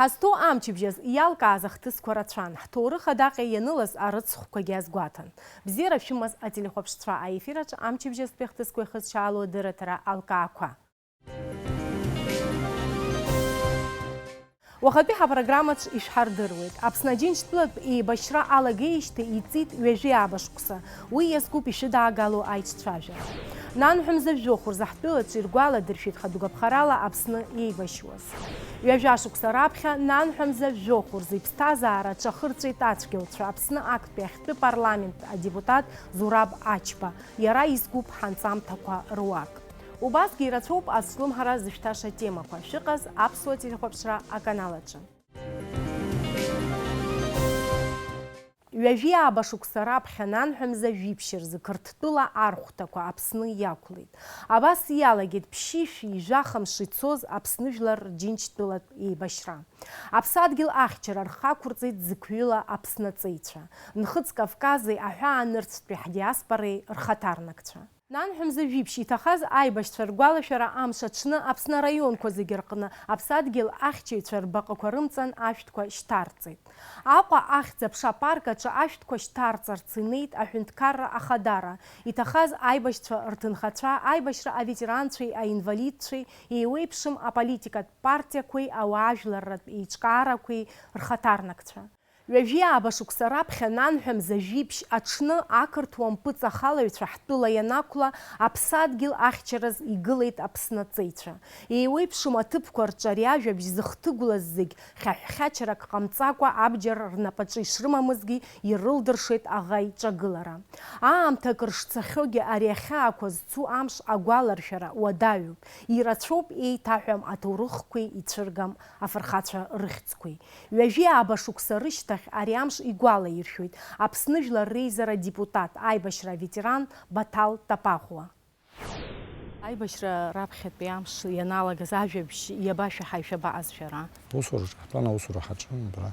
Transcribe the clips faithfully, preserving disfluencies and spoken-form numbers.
Ҳазҭоу амчыбжьаз иалкааз ахҭысқәа рацәан, ҳҭоурых адаҟьа ианылаз арыцхәқәагьы азгәаҭан. Бзиара шәымаз, ателехәаԥшцәа, аефир аҿы амчыбжьазтәи ахҭысқәа ихыҵшьаало адырраҭара алкаақәа. Уахатәи ҳапрограммаҿ ишәҳардыруеит. Аԥсны Аџьынџьтәылатә еибашьра алагеижьҭеи иҵит ҩажәи ааба шықәса. Уи иазкуп ишәыдаагало аиҿцәажәара. Нанҳәа мза жәохә рзы ҳтәылаҿы иргәаладыршәеит хатә гәаԥхарала Аԥсны еибашьуаз. Ҩажәа шықәса раԥхьа нанҳәа мза жәохә рзы иԥсҭазаара аҽахырҵәеит ацәгьауцәа Аԥсны актәи ахьтәы парламент адепутат Зураб Ачба. Иара изкуп ҳанҵамҭақәа руак. Убасгьы ирацәоуп азҿлымҳара зышәҭаша темақәа. Шәыҟаз аԥсуа телехәаԥшра аканал аҿы. Ҩажәи ааба шықәса раԥхьа нанҳәа мза жәиԥшь рзы Қырҭтәыла архәҭақәа Аԥсны иақәлеит. Абас иалагеит ԥшьышәи жәаха мши цоз Аԥсны жәлар рџьынџьтәылатә еибашьра. Аԥсадгьыл ахьчара рхы ақәырҵеит зықьҩыла Аԥсны аҵеицәа, Нхыҵ Кавкази аҳәаанырцәтәи ҳдиаспореи рхаҭарнакцәа. Нанҳәа мза жәиԥшь иҭахаз аибашьцәа ргәалашәара амш аҽны Аԥсны араионқәа зегьы рҟны аԥсадгьыл ахьчаҩцәа рбаҟақәа рымҵан ашәҭқәа шьҭарҵеит. Аҟәа ахьӡ-аԥша апарк аҿы ашәҭқәа шьҭарҵарц инеит аҳәынҭқарра ахадара, иҭахаз аибашьцәа рҭынхацәа, аибашьра аветеранцәеи аинвалидцәеи, еиуеиԥшым аполитикатә партиақәеи ауаажәларратә еиҿкаарақәеи рхаҭарнакцәа. Ҩажәи ааба шықәса раԥхьа нанҳәа мза жәиԥшь аҽны ақырҭуа мпыҵахалаҩцәа ҳтәыла ианақәла, аԥсадгьыл ахьчараз игылеит Аԥсны аҵеицәа. Еиуеиԥшым аҭыԥқәа рҿы ари ажәабжь зыхҭыгәлаз зегь хьаҳәхьачарак ҟамҵакәа абџьар рнапаҿы ишрымамызгьы ирылдыршеит аӷа иҿагылара. Аамҭа акыр шцахьоугьы ари ахьаақәа зцу амш агәаларшәара уадаҩуп. Ирацәоуп еиҭаҳәам аҭоурыхқәеи ицәыргам афырхацәа рыхьӡқәеи. Ҩажәи ааба шықәса рышьҭахь ари амш игәалаиршәоит Аԥсны Жәлар Реизара адепутат, аибашьра аветеран Баҭал Тапахәуа. Аибашьра раԥхьатәи амш ианалагаз ажәабжь иабашәаҳаи шәабаҟаз шәара? Усураҿы ҳтәан, аусура ҳаҿын абра.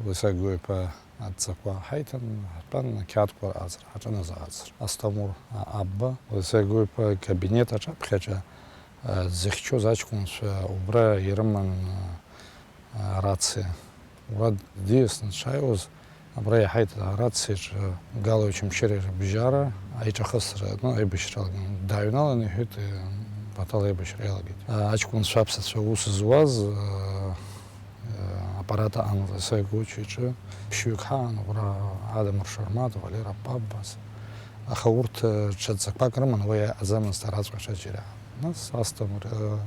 Лесагоиԥа адҵақәа ҳаиҭан, ҳтәан ақьаадқәа рҟаҵара, ҳаҿын азы ҟаҵара. Асҭамыр Абба, Лесагоиԥа икабинет аҿаԥхьаҿа, а, дзыхьчоз аҷкәынцәа убра ирыман, а, арациа. Уа диасны дшааиуаз, абра иаҳаит арациаҿы Галоу Очамчыреи рыбжьара аиҿахысра, ну, аибашьра алаган. Дааҩналан иҳәеит, э, Баҭал аибашьра иалагеит. А, аҷкәынцәа аԥсацәа аус зуаз, э, э, аппарат аҟан Лесагоиԥа иҿы ԥшьҩык ҳаан, уара Адамыр Шармат, Валера Папбас. Аха урҭ, э, ҽа ҵақәак рыман, уи иаҟаӡамызт араҵәҟьа ҽаџьара. Нас Асҭамыр, э,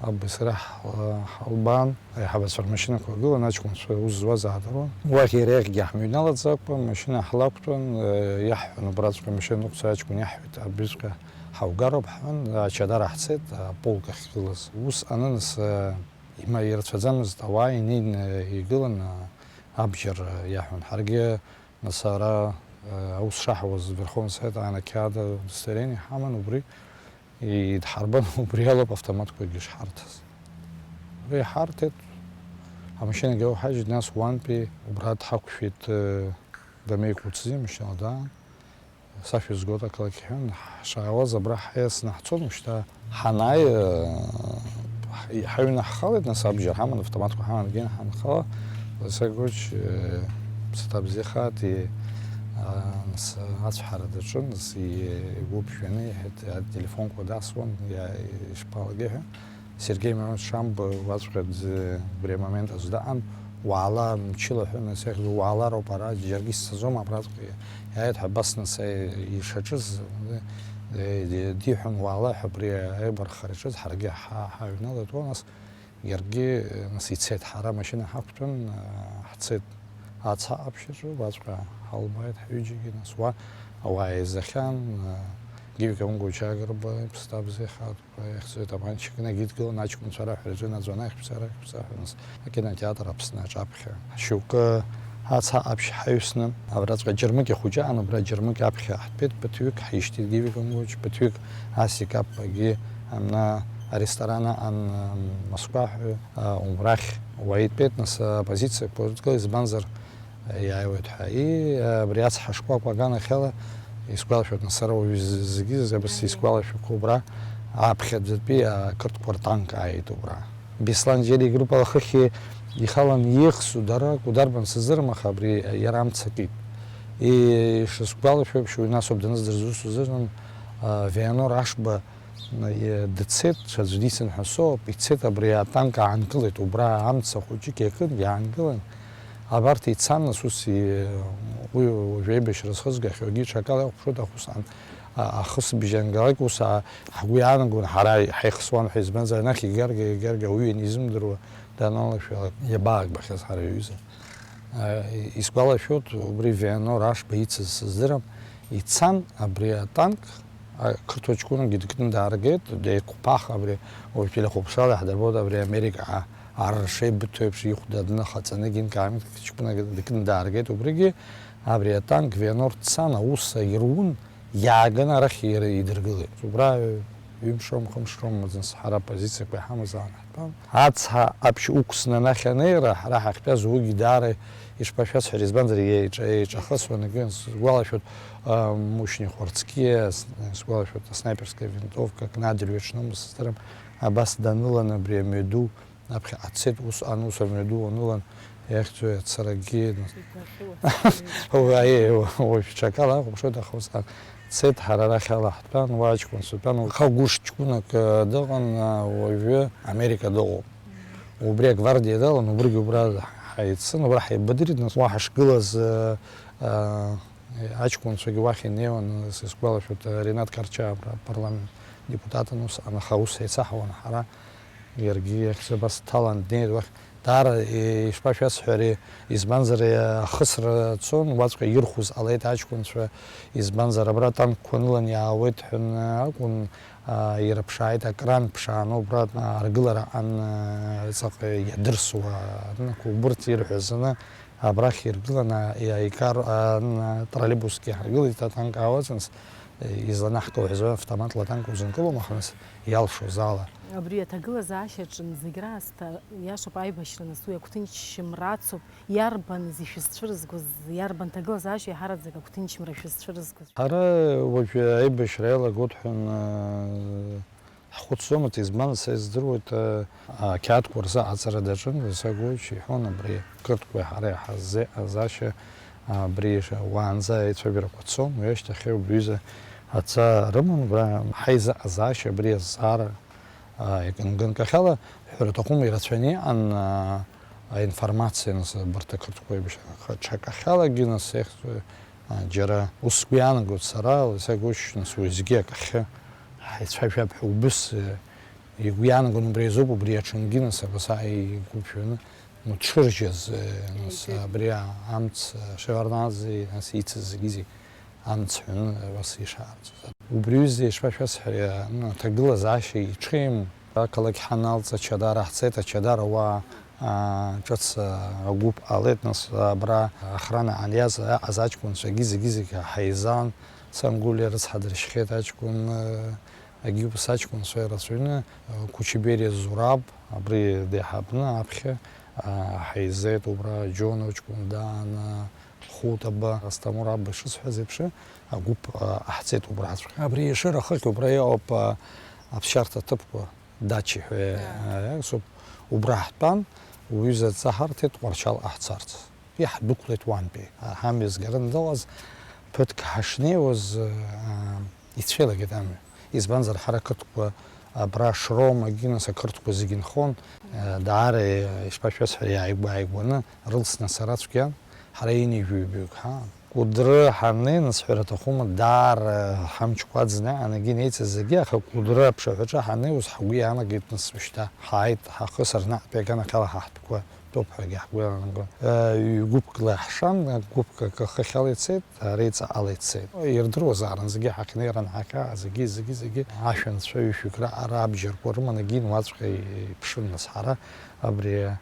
Аббеи сареи ҳ-, ҳалбаан, аиҳабацәа рмашьынақәа гылан, аҷкәынцәа аус зуаз аадыруан. Уахь иара иахьгьы ҳмыҩналаӡакәа, амашьына ҳлақәтәан, э, иаҳҳәон, убраҵәҟьа амашьына нықәҵа, аҷкәын иаҳҳәеит, абриҵәҟьа ҳаугароуп ҳҳәан, ачадара ҳцеит, аполк ахьгылаз. Ус аныныс, э, има-, ирацәаӡамызт, ауаа инеины игылан, э, абџьар, э, иаҳәон. Ҳаргьы нас ара, э, аус шаҳауаз Верховный Совет аан ақьаад удостоверение ҳаман, убри идҳарбан, убри алоуп автоматқәагьы шҳарҭаз. Убри иҳарҭеит, амашьынагьы ауҳажьит, нас уантәи убра дҳақәшәеит, э, Дамеи Кәыҵзи, машьынала даан. Сашәа згоит ақалақь иҳәан, ҳшаауаз абра ҳаиасны ҳцон, уажәшьҭа ҳанааи, э, ҳ-, ҳаҩны ҳхалеит, нас абџьар ҳаман, автоматқәа ҳаман, гьын ҳанхала, Лесагоиԥа, э, ԥсаҭа бзиахааит, и, а, нас ацәҳара даҿын, нас и-, игәы ԥжәаны иҳәеит, ателефонқәа дасуан, иа-, ишԥалагеи ҳәа. Сергеи Миронович Шамба уаҵәҟьа ӡ-, убри амомент аӡә даан, уаала, мчыла ҳәа, нас иахьӡу уаалароуп ара, џьаргьы сцаӡом абраҵәҟьа, иааит ҳәа абас, нас, э, ишаҿыз, э, э, диҳәон, уаала ҳәа абри аибарххара иаҿыз, ҳаргьы ҳа-, ҳаҩналеит уа, нас иаргьы, э, нас ицеит, ҳара амашьына ҳақәтәан, э, ҳцеит ацҳа аԥшьаҿы, уаҵәҟьа ҳалбааит ҳҩыџьагьы, нас уа ауаа еизахьан, э, Гиви Камыгәыч Агрба, иԥсаҭа бзиахааит. Ихьӡоит аманчик, инагьидгылан аҷкәынцәа раҳәара аҿы, наӡон, аихьԥса, раихьԥса ҳәа, нас акинотеатр Аԥсны аҿаԥхьа. Шьоукы ацҳа аԥшь ҳаҩсны, абраҵәҟьа џьармыкьа хәыҷы аан, убра џьармыкьа аԥхьа ҳтәеит, ԥыҭҩык ҳишьҭит Гиви Камыгәыч, ԥыҭҩык Асик Аппагьы, ана аресторан аан, Москва ҳәа, а, убрахь уа итәеит, нас, аппозициақәа рыдгыла, избанзар, иааиуеит ҳәа. И, абри ацҳа шкәакәа аганахьала исгәалашәоит, нас, сара уажә з-, зегьы зегьы абас исгәалашәақәо убра аԥхьаӡатәи ақырҭқәа ртанк ааит убра. Беслан Џьери игруппала хыхь Ихалан иеихсу дара акәу дарбан сыздырам, аха абри иара амца акит. Ишысгәалашәо еиԥш, уи насоуп даныздырыз, ус узыжәлан, а, Вианор Ашба, а, дцеит, ҽаӡә дицын ҳәа соуп, ицеит, абри атанк аанкылеит, убра амца хәыҷык иакын, иаангылан, абарҭ ицан, нас ус и-, уи уажә аибашьра зхызгахьоугьы ҽакала иахәаԥшуеит, аха усҟан, а, ахысбжьы ангалак, ус, а, ҳгәы иаанагон, ҳара ҳаихсуан ҳәа, избанзар, анахь игарга, игарга ауаҩы ианизымдыруа, даналашәалак, иабаагбахьаз ҳара иҩыза. Исгәалашәоит, убри Вианор Ашба ицыз сыздырам, ицан абри атанк, ақырҭуа ҷкәынагьы дкны дааргеит, деиқәԥах абри, уажә телехәаԥшрала иаҳдырбоит, абри Америка ар шеибыҭоу еиԥш ихәда дныхаҵаны, Гинка Амит ҷкәынагьы дкны дааргеит, убригьы абри атанк Вианор дцан, аус аирун, иааганы арахь иара идыргылеит. Убра ҩымшром, хымшром маӡанс ҳара апозициақәа иҳамаз аан ҳтәан. Ацҳа аԥшь уқәсны анахь анеира, ҳара ҳахьтәаз уигьы даара ишԥашәасҳәари, избанзар, еиҿа-, еиҿахысуан, егьи сгәалашәоит, а, Мушьни Хәарцкиа, с-, сгәалашәоит, аснаиперская винтовка, кны адырҩаҽнымз сыздырам, абас данылан абри амҩаду, аԥхьаҟа дцеит, усҟан ус амҩаду уанылан, иахьӡу ацарагьы. Игәаӷьуа. Уа, е, уа, уажә ҽакала ахәаԥшуеит, аха усҟан дцеит, ҳара арахь ала ҳтәан, уа аҷкәынцәа тәан, хагәыш ҷкәынак, э, дыҟан, а, уажәы Америка дыҟоуп. Убри агвардиа далан, убригьы убра ҳаицын, убра ҳаибадырит, нас уа ҳашгылаз, э, э, аҷкәынцәагьы уахь инеиуан, сгәалашәоит, Ринат Карча абра апарламент депутатын усҟан, аха ус еицаҳауан ҳара, иаргьы иахьӡ абас дҭалан днеит уахь. Даара, э, ишԥашәасҳәари, избанзар, э, ахысра цон, уаҵәҟьа ирхәыз ҟалеит аҷкәынцәа, избанзар, абра атанкқәа нылан иаауеит ҳәан акәын, а, ирыԥшааит, акран ԥшааны убра, а, аргылара аан, а, ҵаҟа иадырсуа, ан, убырҭ ирҳәазаны абрахь иргылан, а, иааигар, ан, троллейбусгьы ҳаргылеит, атанк аауаӡамыз, э, изланаҳкыло ҳәа автоматла атанк узынкылом, аха нас иалшоз ала. Абри аҭагылазаашьаҿы зегь раасҭа иашоуп аибашьра, нас уи агәҭынчымра ацуп. Иарбан изы шәызцәырызгоз, иарбан ҭагылазаашьа иаҳараӡак агәҭынчымра шәызцәырызгоз? Ҳара уажәы аибашьра иалагоит ҳәа, э, ҳхәыцӡомызт, избан, са издыруеит, э, ақьаадқәа рзы аҵара даҿын Леса Гойч, иҳәон абри қырҭқәеи ҳареи ҳаззеиҟазаашьа, абри уаанӡа аицәажәарақәа цон, уи ашьҭахь убри аҩыза адҵа рыман, убра ҳаизыҟазаашьа абри азҵаара, а, икынгынкахьала, ҳәара аҭахума, ирацәаны иҟан, а, аинформациа, нас, абарҭ ақырҭқәа еиԥш, аха ҽакахьалагьы, нас, ех, а, џьара ус сгәы иаанагоит сара, Леса Гойч, нас, уеизгьы акахьы ҳаицәажәап ҳәа убыс, э, игәы иаанагон, убри азоуп, убри аҽынгьы, нас, абас ааигәышәаны, ну, дшыржьаз, э, нас, Еиҿыжьыз. Абри а-, амц, э, Шеварднаӡе, нас, ицыз зегьы-зегь амц ҳәаны, э, абас ишаарҵоз. Убри аҩыза ишԥашәасҳәари, а, ну, аҭагылазаашьа иҽеим, ақалақь ҳаналҵ, Ачадара ҳцеит, Ачадара уа, а, ҿыц, а, агәыԥ ҟалеит, нас, абра охрана аниаз, аҟаз аҷкәынцәагьы зегьы-зегьы ҳаизан, Сангулиа рыцҳа дыршьхьеит аҷкәын, э, Агьиупс аҷкәынцәа ирацәаҩны, Кучебери Зураб, абри деиҳабны аԥхьа, а, ҳаизеит убра, Џьоно ҷкәын дааны, Хутаба, Асҭамыр Аба ишысҳәаз еиԥш, агәыԥ, а, ҟаҳҵеит убраҵәҟьа. Абри Ешыра ахыхь убра иҟоуп, а, аԥсшьарҭа ҭыԥқәа, дачи ҳәа, Ааи. А, иаасоуп. Убра ҳтәан, уҩыза дҵаҳарҭеит Тҟәарчалҟа ҳцарц. Иаҳдәықәлеит уантәи. Ҳамҩа згарын дыҟаз, ԥыҭк ҳашнеиуаз, а, ицәеилагеит амҩа. Избанзар, ҳара ақырҭқәа абра Шрома, Гинас ақырҭқәа зегьы нхон, а, даара, ишԥашәасҳәари, иааигәа-ааигәаны рылсны ацара цәгьан, ҳара ҩынҩажәаҩык ҳаан. Кәыдры ҳаннеи, нас, ҳәара аҭахума, даара ҳамчқәа аӡны аҟан егьи инеицыз зегьы, аха Кәыдры аԥшаҳәаҿы ҳаннеиуаз ҳгәы иаанагеит, нас, шьҭа ҳааит, ҳахысыр наҟтәи аганахьала ҳа ҳтәқәа тәоуп ҳәагьы ҳгәы иаанагон. Ҩ-гәыԥкла иаҳшан, гәыԥк акы ахыхьала ицеит, ари ҵаҟала ицеит. Ирдыруазаарын зегьы ҳахьнеир анҳахьаа, зегьы, зегьы, зегьы ашәанцәа ҩышәҩык раҟара абџьарқәа рыманы егьин уаҵәҟьа иԥшын, нас, ҳара абри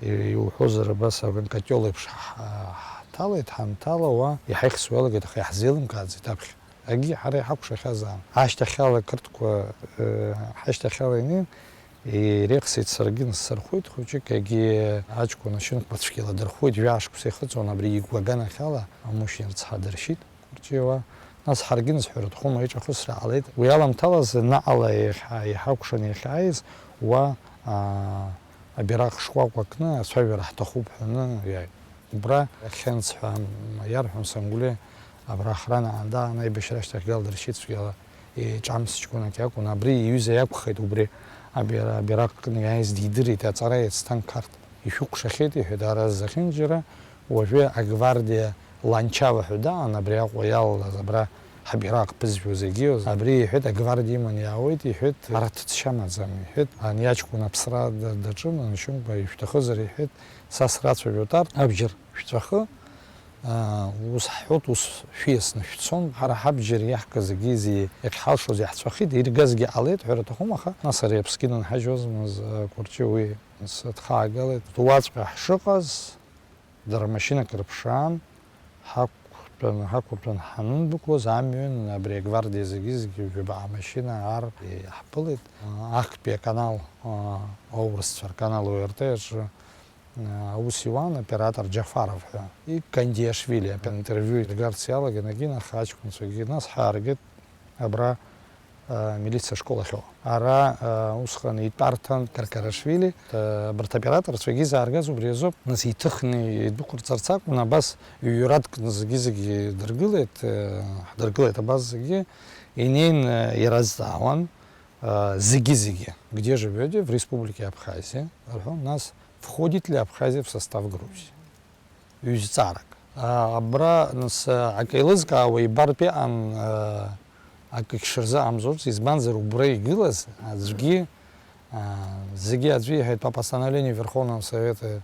иуҳәозар, абас акатиол еиԥш ҳ-, ҳ-, ҳҭалеит, ҳанҭала уа иҳаихсуа иалагеит, аха иаҳзеилымкааӡеит аԥхьа. Егьи ҳара иҳакәшахьазаарын. Ашьҭахьала ақырҭқәа, э, ҳашьҭахьала инеин, иреихсит саргьы, нас сырхәит хәыҷык, егьи аҷкәын ашьынқәа цәгьала дырхәит, жәаа шықәса ихыҵуан, абри игәаганахьала амушьни рыцҳа дыршьит, Кәырҷиа уа. Нас ҳаргьы, нас, ҳәара аҭахума, аиҿахысра ҟалеит. Уи аламҭалаз наҟала иахьа-, иҳакәшан иахьааиз уа, аа, Абираҟ шкәакәа кны ацәажәара ҳҭахуп ҳәаны иааит. Убра иахьынц ҳәа иарҳәон Сангәлиа, абра охрана аанда аибашьра ашьҭахь Галдыршьыцәгьала иҿамс ҷкәынак иакәын. Абри иҩыза иакәхеит, убри абира-, абираҟ кны иааиз дидырит, аҵара иацҭан Қарҭ. Ишәыкәшахьеит, иҳәеит, ара зехьынџьара уажәы агвардиа Ланчава ҳәа даан, абри Аҟәа иалалаз, абра ҳабираҟ ԥызжәо зегьы, абри, иҳәеит, агвардиа иманы иаауеит, иҳәеит, ара ҭыҵшьа амаӡам, иҳәеит, ани аҷкәын аԥсра да-, даҿын, аншьымкәа ишәҭахызар, иҳәеит, са срацәажәоит арҭ, абџьар шәҵәахы, аа, ус ҳҳәот, ус шәиасны шәцон, ҳара ҳабџьар иаҳкыз зегьы зи-, иахьҳалшоз иаҳҵәахит, иргазгьы ҟалеит, ҳәара аҭахума, аха нас ари аԥсгьы нанҳажьуазмыз, Кәарҷиа уи сыдхаагалеит, уаҵәҟьа ҳшыҟаз, Дара машьынак рыԥшаан, ҳақәтәан, ҳақәыртәан ҳанындәықәлоз, амҩан абри агвардиа зегьы-зегьы жәабаҟа машьына аар иаҳԥылеит. Актәи аканал, а, аурысцәа рканал О Р Т аҿы, а, аус иуан оператор Џьафаров ҳәа. И Кандиашвили аинтервиу иргарц иалаган, егьин аха аҷкәынцәагьы нас ҳааргеит. Абра, а, милициа школ ахьыҟоу. Ара, а, усҟан итәарҭан Каркарашвили, а, абарҭ аоператорцәагьы изааргаз убри азоуп. Нас иҭыхны идәықәырҵарц акәын, абас ҩ-ҩратәк зегьы-зегьы дыргылеит, а, ҳдыргылеит абас зегьы. Инеин, а, иразҵаауан, а, зегьы-зегьы. Где живёте? В Республике Абхазия. Рҳәон, нас, входит ли Абхазия в состав Грузии? Ҩ-зҵаарак. А, абра, нас, акы еилызкаауа ибартә иҟан, а, акгьы шырзыҟамҵоз, избанзар, убра игылаз аӡәгьы, а, зегьы аӡәы иҳәеит, по постановлению Верховного Совета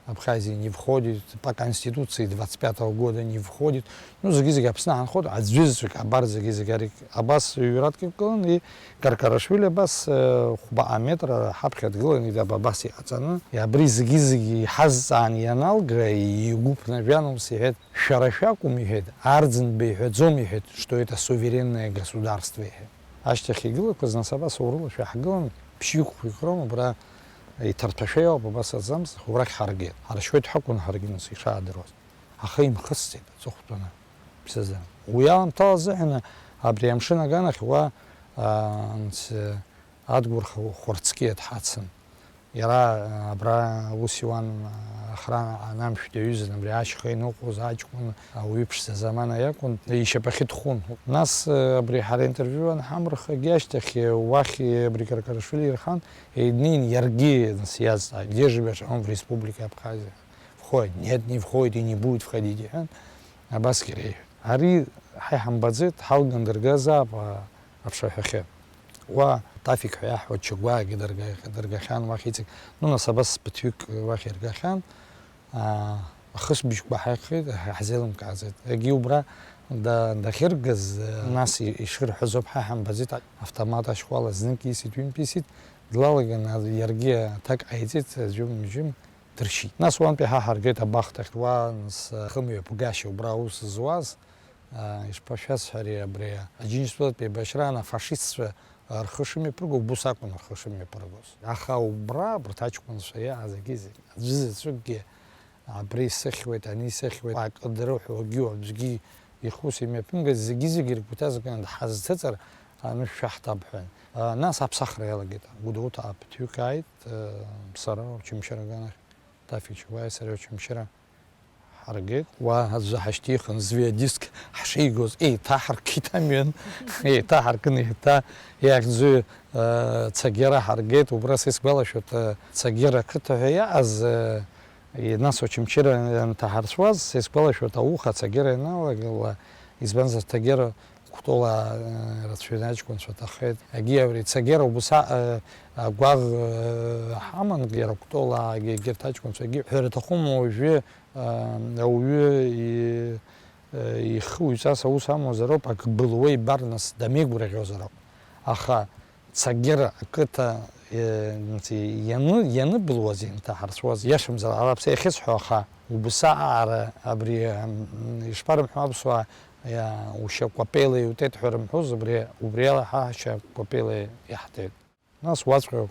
Абхазии не входит, по Конституции двадцать пятого года не входит. Ну, зегьы-зегьы Аԥсны ҳанхоит, аӡәы заҵәык абар зегьы-зегьы ари абас ҩратәк иқәгылан, и Каркарашвили абас, э, хәбаҟа метра ҳаԥхьа дгылан, ида абас иҟаҵаны, и абри зегьы-зегьы иҳазҵаан ианалга, игәы ԥнажәан, ус иҳәеит, шәара шәакәым, иҳәеит, Арӡынба иҳәаӡом, иҳәеит, что это суверенное государство, иҳәеит. Ашьҭахь игылақәаз, нас, абас аурыла шәаҳгылан, ԥшьҩык-хәҩык роума, абра иҭарҭәашәа иоуп, абас аӡамызт, убрахь ҳаргеит. Ҳаршьуеит ҳакәын ҳаргьы, нас, ишаадыруаз. Аха имхысцеит аҵыхәтәаны. Ԥсыӡа. Уи аамҭала азыҳәан абри амшын аганахь уа, аа, анс-, Адгәыр Хә-, Хәарцкиа дҳацын. Иара, аа, абра аус иуан, аа, охрана анамшә даҩызан, абри ашьха иныҟәоз аҷкәын, ауаҩы ԥшӡа замана иакәын, ишьапахьы дхәын. Нас, аа, абри ҳара интервиу анҳамырхагьы ашьҭахь, уахь абри Каркарашвили ирхан, инеин иаргьы, нас, иазҵааит, где живёшь? Он в Республике Абхазия. Входит, нет, не входит и не будет входить, иҳәан, абасгьы реиҳәеит. Ари ҳа иҳамбаӡеит, ҳалган дыргазаап, а, аԥшаҳәахьы. Уа Тафик ҳәа иаҳҳәо Чагәаагьы дырга-, дыргахьан уахь иҵегь. Ну, нас абас ԥыҭҩык уахь иргахьан, а, ахысбыжьқәа ҳаихеит, ҳа-, ҳзеилымкааӡеит. Егьи убра да-, дахьыргаз, а, нас и-, ишырҳәаз ауп, ҳа иҳамбаӡеит, автомат ашьхәала знык исит, ҩынтә исит, длалаган, а, иаргьы аҭак ҟаиҵеит, аӡәым-мыжьым. Дыршьит. Нас уантәи ҳа ҳаргеит абахҭахь, уа, нас, хымҩаԥгашьа убра аус зуаз, а, ишԥашәасҳәари, абри аџьынџьтәылатә еибашьраан афашистцәа рхы шымҩаԥырго, убыс акәын рхы шымҩаԥыргоз. Аха убра абарҭ аҷкәынцәа иааз зегьы-зегьы, аӡәы заҵәыкгьы абри исыхьуеит, ани исыхьуеит, акы дрыҳәо, акгьы аӡәгьы ихы ус имҩаԥымгацт, зегьы-зегьы ргәы ҭазганы дҳазҭыҵыр, анышә шәаҳҭап ҳәа. А, нас аԥсахра иалагеит. Гәдоуҭа ааԥыҭҩык ааит, а, сара Очамчыра аганахь. Тафик Чагәааи сареи Очамчыра ҳаргеит. Уа аӡәы ҳашьҭихын, зҩа диск ҳшигоз, еиҭаҳаркит амҩан, еиҭаҳаркын, еиҭа иахьӡу, э, Цагера ҳаргеит. Убра, са исгәалашәоит, э, Цагера ақыҭа ҳәа иааз, э, и-, нас Очамчыра ианҭаҳарцәуаз, са исгәалашәоит, ауха Цагера ианалагала, избанзар, Цагера Кәтолаа, э, рацәаҩны аҷкәынцәа ҭахеит. Егьи абри Цагера убыс, э, агәаӷ, э, ҳаман, иара Кәтолаагьы, егьырҭ аҷкәынцәагьы. Ҳәара аҭахума, уажәы, э, ауаҩы и-, э, ихы уаҩҵас аус амуазароуп, ак былуа ибар, нас, дамеигәырӷьозароуп. Аха Цагера ақыҭа, э, ианы-, ианыбылуаз, ианҭаҳарцәуаз, иашамзар ҟалап са иахьысҳәо, аха убыс аҟара абри, м, ишԥарымҳәо аԥсуаа, иа-, ушьа кәапеила иутеит ҳәа рымҳәоз, убри, убри ала ҳа ҳшьа кәапеила иаҳҭеит. Нас уаҵәҟьа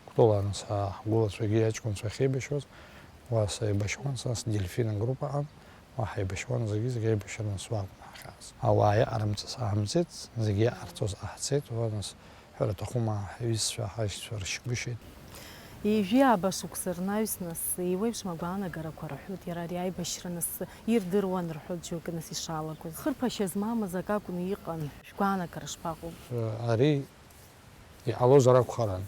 Кәтолаа, нас, ҳгәылацәагьы иаҷкәынцәа ахьеибашьуаз, уа сеибашьуан, са сдельфин агруппаҟа, уа ҳаибашьуан, зегьы-зегьы аибашьра нас уа акәын ҳахьааз. Ауаа иаҟарымҵаз ҳамҵеит, зегьы иаҟарҵоз ҟаҳҵеит, уа нас ҳәара аҭахума, ҳҩызцәа, ҳашьцәа ршьгәышьеит. Ҩажәи ааба шықәса рнаҩс нас еиуеиԥшым агәаанагарақәа рҳәоит, иара ари аибашьра нас ирдыруан рҳәоит џьоукы нас ишалагоз. Хырԥашьа змамыз акы акәны иҟан, шәгәаанагара шԥаҟоу? Ари иҟалозар акәхарын,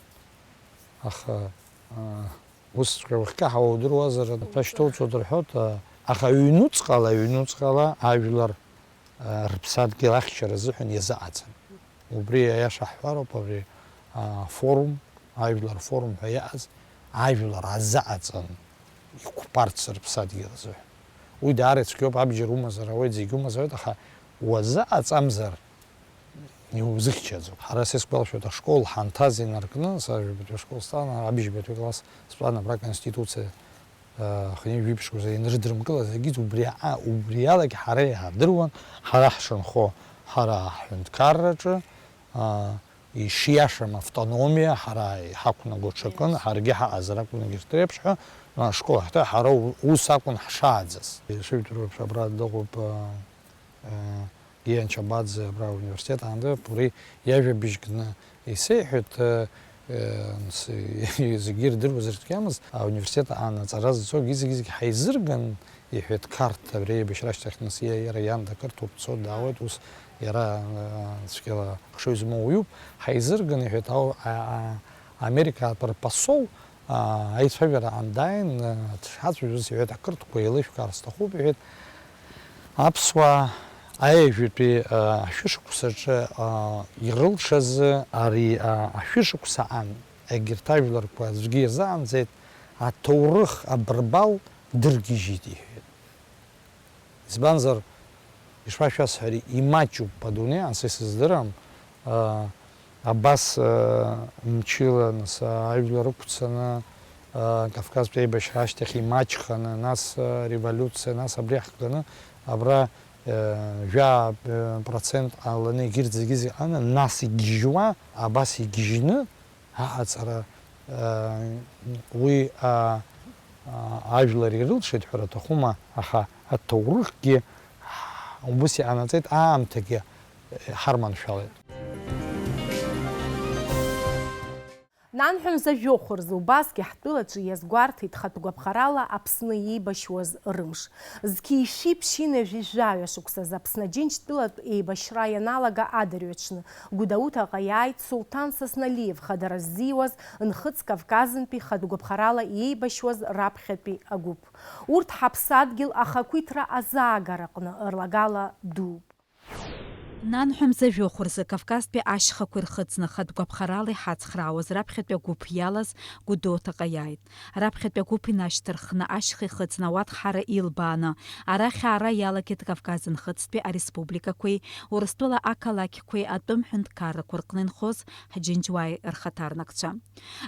аха, а, усҵәҟьа уахькаҳауа удыруазар, ҳәа шьҭоуцоит рҳәоит, а, аха ҩнуҵҟала, ҩнуҵҟала ажәлар, а, рыԥсадгьыл ахьчара азыҳәан иазыҟаҵан. Убри аиаша ҳҳәароуп, абри, а, форум, ажәлар форум ҳәа иааз, ажәлар азыҟаҵан иқәԥарц рыԥсадгьыл азыҳәан. Уи даара ицәгьоуп, абџьар умазар ауеит, зегь умазар ауеит, аха уазыҟаҵамзар, иузыхьчаӡом. Ҳара, сесгәалашәоит, ашкол ҳанҭаз инаркны, сажәабатәи ашкол стәан, абжьбатәи класс стәан, абра Конституциа, а, хынҩажәи жәиԥшь шықәса ианрыдрымкылаз, егьыс убри аҟа, убри алагьы ҳара иаҳдыруан, ҳара ҳшынхо, ҳара ҳҳәынҭқарраҿы, а, ишиашам автономиа, ҳара иҳақәнаго ҽакын, ҳаргьы ҳаҟазар акәын егьырҭ реиԥш ҳәа, а, ашкол ҳҭы-, ҳара у-, ус акәын ҳшааӡаз. Ишыжәдыруа еиԥш, абра дыҟоуп, а, Гиа Нчабаӡе абра ауниверситет аанда, убри иажәабжь кны исеиҳәеит, э, э, с-, зегьы ирдыруазар цәгьамызт, ауниверситет аан аҵара зцогьы зегьы-зегьы ҳаизырган, иҳәеит, Қарҭ абри аибашьра ашьҭахь нас иа-, иара иан дақырҭуп, дцоит, даауеит, ус иара, э, цәгьала хшыҩ змоу уаҩуп, ҳаизырган, иҳәеит, ау-, а-, а-, Америкатәи рпосол, Аа, аицәажәара аан дааин, дшҳацәажәоз иҳәеит, ақырҭқәа еилышәкаар сҭахуп, иҳәеит, аԥсуаа аиажәытәи, аа, ашәышықәсаҿы, аа, ирылшаз ари, аа, ашәышықәса аан егьырҭ ажәларқәа аӡәгьы ирзаанӡеит, аҭоурых абырбал дыргьежьит, иҳәеит. Избанзар, ишԥашәасҳәари, имаҷуп адунеи, анцәа исыздырам, аа, абас, аа, мчыла, нас, аа, ажәлар ықәцаны, аа, Кавказтәи аибашьра ашьҭахь имаҷханы, нас, аа, револиуциа, нас абри ахганы, абра, аа, жәаа, аа, процент ҟаланы егьырҭ зегьы зыҟаны, нас игьежьуа, абас игьежьны, аҟаҵара, аа, уи, аа, аа, ажәлар ирылшеит ҳәара аҭахума, аха аҭоурыхгьы убыс иҟанаҵеит, аамҭагьы ҳарманшәалеит. Нанҳәа мза жәохә рзы убасгьы ҳтәылаҿы иазгәарҭеит хатә гәаԥхарала Аԥсны иеибашьуаз рымш. Зқьи шәи ԥшьынҩажәи жәаҩа шықәсазы Аԥсны Аџьынџьтәылатә еибашьра ианалага адырҩаҽны, Гәдоуҭаҟа иааит Сулҭан Сасналиев хадара ззиуаз Нхыҵ Кавказынтәи хатә гәаԥхарала иеибашьуаз раԥхьатәи агәыԥ. Урҭ ҳаԥсадгьыл ахақәиҭра азаагараҟны рлагала дууп. Нанҳәа мза жәохә рзы Кавказтәи ашьхақәа ирхыҵны хатә гәаԥхарала иҳацхраауаз раԥхьатәи агәыԥ иалаз Гәдоуҭаҟа иааит. Раԥхьатәи агәыԥ инашьҭарххны ашьха ихыҵны ауатхҳара илбааны, арахь аара иалагеит Кавказ Нхыҵтәи ареспубликақәеи Урыстәыла ақалақьқәеи атәым ҳәынҭқаррақәа рҟны инхоз ҳџьынџьуааи рхаҭарнакцәа.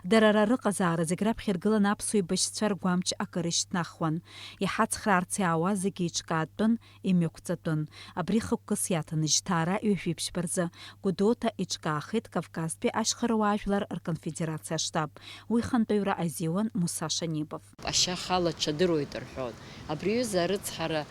Дара ара рыҟазаара зегь раԥхьа иргыланы аԥсуа еибашьцәа ргәамч акыр ишьҭнахуан. Иҳацхраарц иаауа зегьы еиҿкаатәын, имҩақәҵатәын. Абри хықәкыс иаҭаны жьҭаара ҩажәи ԥшьба рзы Гәдоуҭа иҿкаахеит Кавказтәи ашьхаруаа жәлар рконфедерациа аштаб. Уи хантәаҩра азиуан Муса Шанибов. Ашьа ахала ҽадыруеит рҳәоит. Абри аҩыза арыцҳара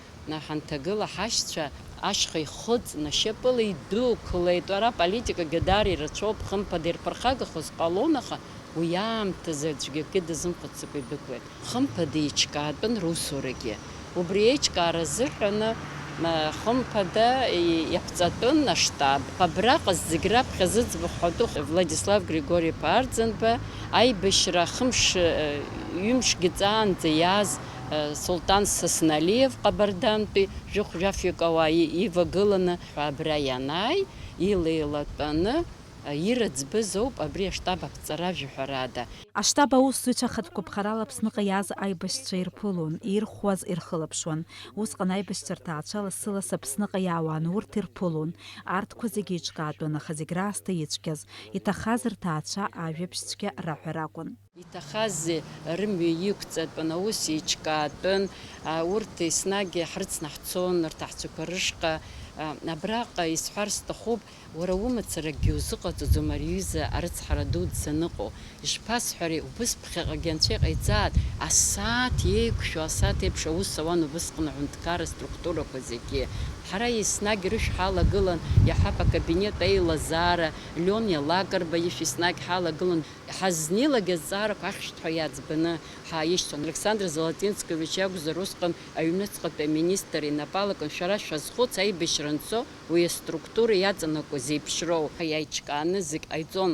ҳанҭагыла ҳашьцәа ашьха ихыҵны, шьапыла идәықәлеит. Ара аполитикагьы даара ирацәоуп, хымԥада ирԥырхагахоз ҟалон, аха уи аамҭазы аӡәгьы акгьы дазымхәыццакәа идәықәлеит. Хымԥада еиҿкаатәын русурагьы. Убри еиҿкаара азыҳәаны, а, хымԥада и-, иаԥҵатәын аштаб. Абраҟа зегь раԥхьа зыӡбахә ҳәатәу Владислав Григори-иԥа Арӡынба аибашьра хымш, э, ҩымшгьы ҵаанӡа иааз, э, Султан Сасналиев Ҟабардантәи жәохә-жәафҩык ауаа и-, ивагыланы ҳәа абра ианааи, илеилатәаны, э, ирыӡбыз ауп абри аштаб аԥҵара, жәаҳәарада. Аштаб аусзуҩцәа хатә гәаԥхарала Аԥсныҟа иааз аибашьцәа ирԥылон, ирхәуаз ирхылаԥшуан. Усҟан аибашьцәа рҭаацәа лассы-ласс Аԥсныҟа иаауан, урҭ ирԥылон. Арҭқәа зегьы еиҿкаатәын, аха зегь раасҭа ицәгьаз, иҭахаз рҭаацәа ажәабжь цәгьа раҳәара акәын. Иҭахази рымҩа иқәҵатәын, аус еиҿкаатәын, а, урҭ еснагь ҳрыцны ҳцон, рҭаацәақәа рышҟа. А, абраҟа исҳәар сҭахуп, уара умацара акгьы узыҟаҵаӡом ари аҩыза арыцҳара дуӡӡа аныҟоу. Ишԥасҳәари, убыс ԥхьаҟагьы анцәа иҟаиҵааит, асааҭ еиқәшәо, асааҭ еиԥш аус ауан убысҟан аҳәынҭқарра структурақәа зегьы. Ҳара еснагь рышә ҳалагылан, иаҳҳәап, акабинет аилазаара, Лион Лакрба ишә еснагь ҳалагылан, ҳазнеилак азҵаарақәа ахьшәҭҳәа иаӡбаны ҳаишьҭуан. Александр Золотинскович иакәзар, усҟан аҩныҵҟатәи аминистр инапы алакын, шәара шәазхәыц, аибашьра анцо уи аструктура иаҵанакуа зеиԥшроу ҳәа иааиҿкааны зегь ҟаиҵон.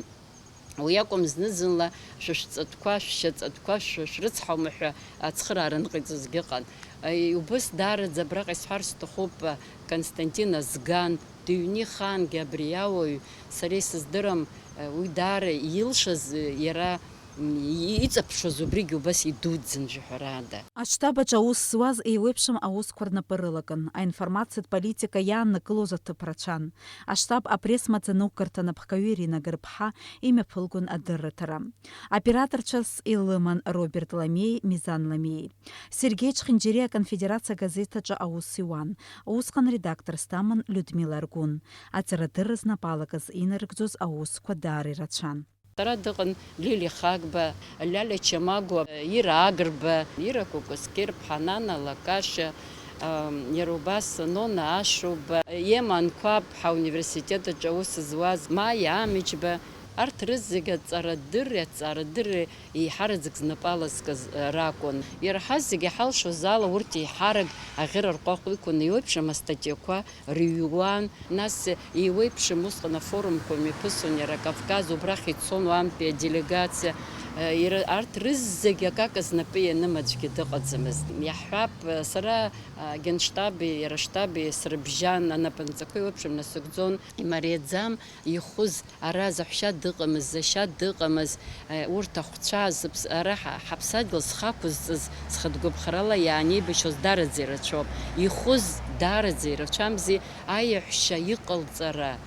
Уи акәым, зны-зынла шәышәҵатәқәа, шәшьаҵатәқәа шәрыцҳаума ҳәа ацхыраара ныҟаиҵозгьы ыҟан. Убыс даараӡа абраҟа исҳәар сҭахуп, Константин Азган, дыҩны ихаангьы абри ауаҩ, сара исыздырам, уи даара илшаз, иара иҵаԥшуаз убригьы убас идуӡӡан, жәаҳәарада. Аштаб аҿы аус зуаз еиуеиԥшым аусқәа рнапы рылакын, аинформациатә политика иааннакылоз аҭыԥ рацәан. Аштаб апресс-маӡаныҟәгарҭа анапхгаҩы Ирина Гарԥҳа имҩаԥылгон адырраҭара. Аоператорцәас илыман Роберт Ламиеи Мизан Ламиеи. Сергеи Чхинџьариа аконфедерациа агазеҭ аҿы аус иуан. Усҟан редакторс даман Людмила Аргәын. Аҵарадырра знапы алакыз инарыгӡоз аусқәа даара ирацәан. Сара дыҟан Лили Хагба, Лиалиа Чамагәа, Ира Агрба, Ира Кәакәасқьырԥҳа, Нана Лакашьа, ам, иара убас Нона Ашуба, Ема Анқәаб, ҳауниверситет аҿы аус зуаз Маиа Амиџьба, арҭ рызегь аҵарадырреи аҵарадырреи еиҳараӡак знапы алазкыз, а, ракәын. Иара ҳазегьы иҳалшоз ала урҭ еиҳарак аӷьыра рҟәаҟәа иқәын, еиуеиԥшым астатиақәа рыҩуан. Нас еиуеиԥшым усҟан афорумқәа мҩаԥысуан иара Кавказ, убрахь ицон уантәи аделегациа. Иара арҭ рызегь акака знапы ианым аӡәгьы дыҟаӡамызт. Иаҳҳәап, сара агенштаби иара аштаби срыбжьан, анапынҵақәа еиуеиԥшым насыгӡон, имариаӡам, ихәыз, ара заҳәшьа дыҟамыз, зашьа дыҟамыз, урҭ ахәцәа, зыԥс-, ара ҳа-, ҳаԥсадгьыл зхы ақәызҵаз, зхатә гәаԥхарала иаанеибашьуаз даараӡа ирацәоуп. Ихәыз даараӡа ирацәамзи, аиаҳәшьа иҟалҵара,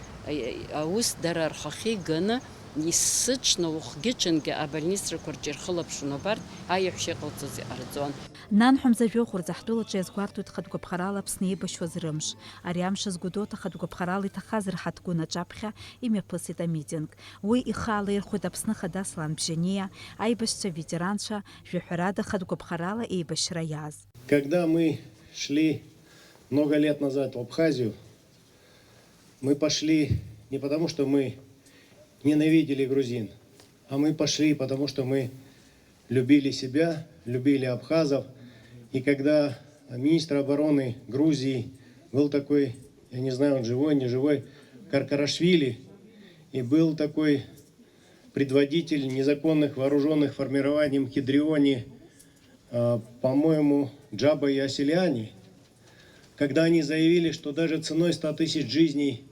аус дара рхахьы иганы, есыҽны уахгьы-ҽынгьы абольницақәа рҿы ирхылаԥшуан убарҭ аиаҳәшьа иҟалҵоз иҟарҵон. Нанҳәа мза жәохә рзы ҳтәылаҿы иазгәарҭоит хатә гәаԥхарала Аԥсны еибашьуаз рымш. Ари амш азгәыдоуҭа хатә гәаԥхарала иҭахазар ҳаҭгәын аҿаԥхьа имҩаԥысит амитинг. Уи ихы алаирхәеит Аԥсны Ахада Аслан Бжьаниа, аибашьцәа, ветеранцәа, жәаҳәарада хатә гәаԥхарала еибашьра иааз. Когда мы шли много лет назад в Абхазию, мы пошли не потому, что мы ненавидели грузин, а мы пошли, потому что мы любили себя, любили абхазов. И когда министр обороны Грузии был такой, я не знаю, он живой, не живой, Каркарашвили, и был такой предводитель незаконных вооружённых формирований в Кедрионе, э, по-моему, Джаба и Оселиани, когда они заявили, что даже ценой ста тысяч жизней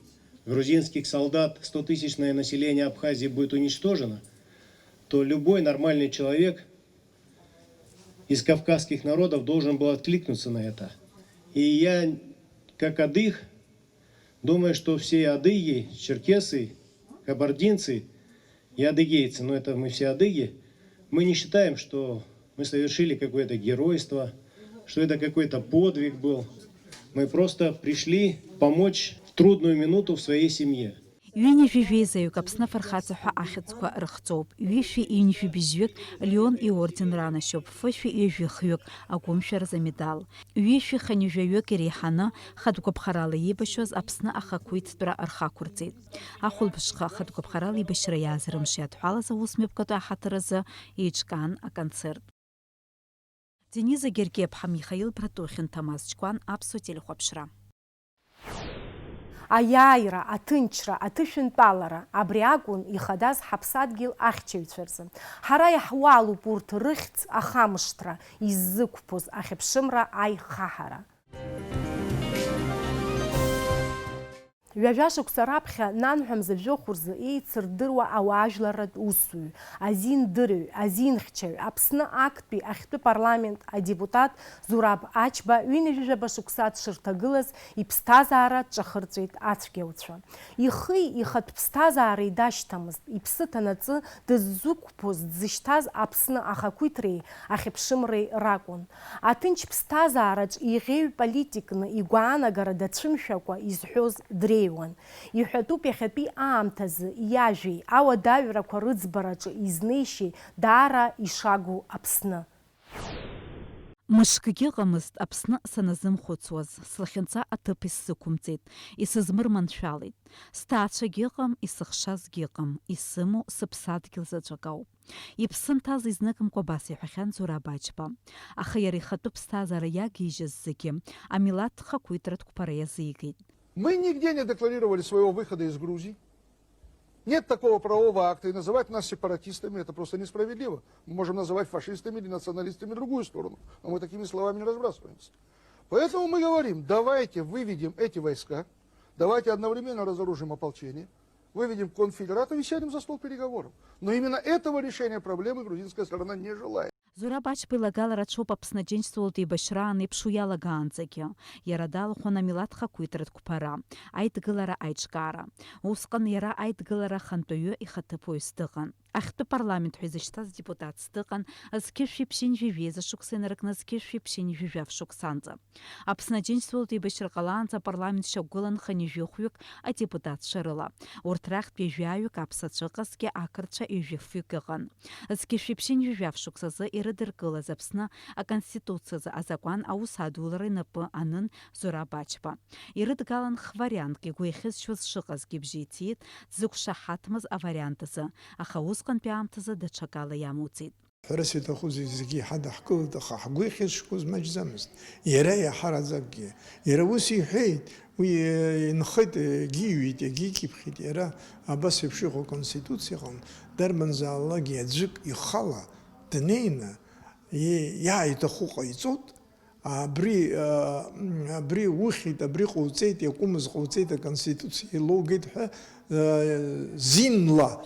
грузинских солдат стотысячное население Абхазии будет уничтожено, то любой нормальный человек из кавказских народов должен был откликнуться на это. И я, как адыг, думаю, что все адыги, черкесы, кабардинцы и адыгейцы, но это мы все адыги, мы не считаем, что мы совершили какое-то геройство, что это какой-то подвиг был. Мы просто пришли помочь в трудную минуту в своей семье. Ҩынҩажәи жәеизаҩык Аԥсны Афырхаҵа ҳәа ахьӡқәа рыхҵоуп. Ҩышәи ҩынҩажәи быжьҩык Леон иорден ранашьоуп, фышәи ҩажәи хҩык агәымшәаразы амедал. Ҩышәи хынҩажәаҩык иреиҳаны хатә гәаԥхарала еибашьуаз Аԥсны ахақәиҭтәра рхы ақәырҵеит. Ахәылбыҽха хатә гәаԥхарала еибашьра иааз рымш иадҳәалаз аусмҩаԥгатәи аҳаҭыр азы еиҿкаан аконцерт. Дениза Гергиаԥҳа, Михаил Братухин, Ҭамаз Ҷкәан, Аԥсуа телехәаԥшра. Аиааира, аҭынчра, аҭышәынтәалара, абри акәын ихадаз ҳаԥсадгьыл ахьчаҩцәа рзы. Ҳара иаҳуалуп урҭ рыхьӡ ахамышҭра, иззықәԥоз ахьыԥшымра аихаҳара. Ҩажәа шықәса раԥхьа нанҳәа мза жәохә рзы еицырдыруа ауаажәларратә усзуҩ, азин дырҩ, азин хьчаҩ, Аԥсны актәи ахьтәы парламент адепутат Зураб Ачба ҩынҩажәижәаба шықәса дшырҭагылаз иԥсҭазаара дҿахырҵәеит ацәгьауцәа. Ихи ихатә ԥсҭазаареи дашьҭамызт, иԥсы ҭанаҵы дыззықәԥоз, дзышьҭаз Аԥсны ахақәиҭреи ахьыԥшымреи ракәын. Аҭынч ԥсҭазаараҿ иӷьеҩ политикны игәаанагара дацәымшәакәа изҳәоз дреиуан. Иҳәатәуп иахьатәи аамҭазы иажәеи ауадаҩрақәа рыӡбараҿы изнеишьеи даара ишагу Аԥсны. Мышкгьы ыҟамызт Аԥсны саназымхәыцуаз, слахьынҵа аҭыԥ исзықәымҵеит, исызмырманшәалеит. Сҭаацәагьы ыҟам, исыхшазгьы ыҟам, исымоу сыԥсадгьыл заҵәык ауп. Иԥсы нҭаз изныкымкәа абас иҳәахьан Зураб Ачба. Аха иара ихатәы ԥсҭазаара иагижьыз зегьы амилаҭ хақәиҭратә қәԥара иазигеит. Мы нигде не декларировали своего выхода из Грузии. Нет такого правового акта, и называть нас сепаратистами — это просто несправедливо. Мы можем называть фашистами или националистами другую сторону, но мы такими словами не разбрасываемся. Поэтому мы говорим: давайте выведем эти войска, давайте одновременно разоружим ополчение, выведем конфедератов и сядем за стол переговоров. Но именно этого решения проблемы грузинская сторона не желает. Зураб Ачба илагалара аҽоуп Аԥсны Аџьынџьтәылатә еибашьраан иԥшу иалагаанӡагьы. Иара далахәын амилаҭ хақәиҭратә қәԥара, аидгылара аиҿкаара. Усҟан иара аидгылара ахантәаҩы ихаҭыԥуаҩыс дыҟан. Ахьтәы парламент ҳәа изышьҭаз депутатс дыҟан, зқьышәи ԥшьынҩажәи жәеиза шықәса инаркны зқьышәи ԥшьынҩажәи жәаф шықәсанӡа. Аԥсны Аџьынџьтәылатә еибашьра ҟалаанӡа апарламент шьақәгылан хынҩажәи хәҩык адепутатцәа рыла. Урҭ рахьтә ҩажәаҩык аԥсацәа ыҟазҭгьы ақырҭцәа ҩажәи фҩык ыҟан. Зқьышәи ԥшьынҩажәи жәаф шықәсазы ирыдыркылаз Аԥсны Аконституциазы азакәан аус адулара инапы анын Зураб Ачба. Ирыдгалан х-вариантк, игәы иахьызшьуаз шыҟазгьы бжьы иҭиит, дзықәшаҳаҭмыз авариант азы, аха усҟантәи аамҭазы даҽакала иамуӡеит. Ҳәарас иаҭахузеи, зегьы иҳадаҳкылеит, аха ҳгәы иахьызшьуаз маҷӡамызт. Иара иаҳараӡакгьы. Иара ус иҳәеит, уи, э, инхеит, егьиҩит, егьикьыԥхьит. Иара абас еиԥш иҟоу аконституциа ыҟан, дарбанзаалакгьы аӡәык ихала днеины, и-, иааиҭаху ҟаиҵоит, абри, э, абри ухьит, абри ҟауҵеит, иакәымыз ҟауҵеит, аконституциа еилоугеит ҳәа, э, зинла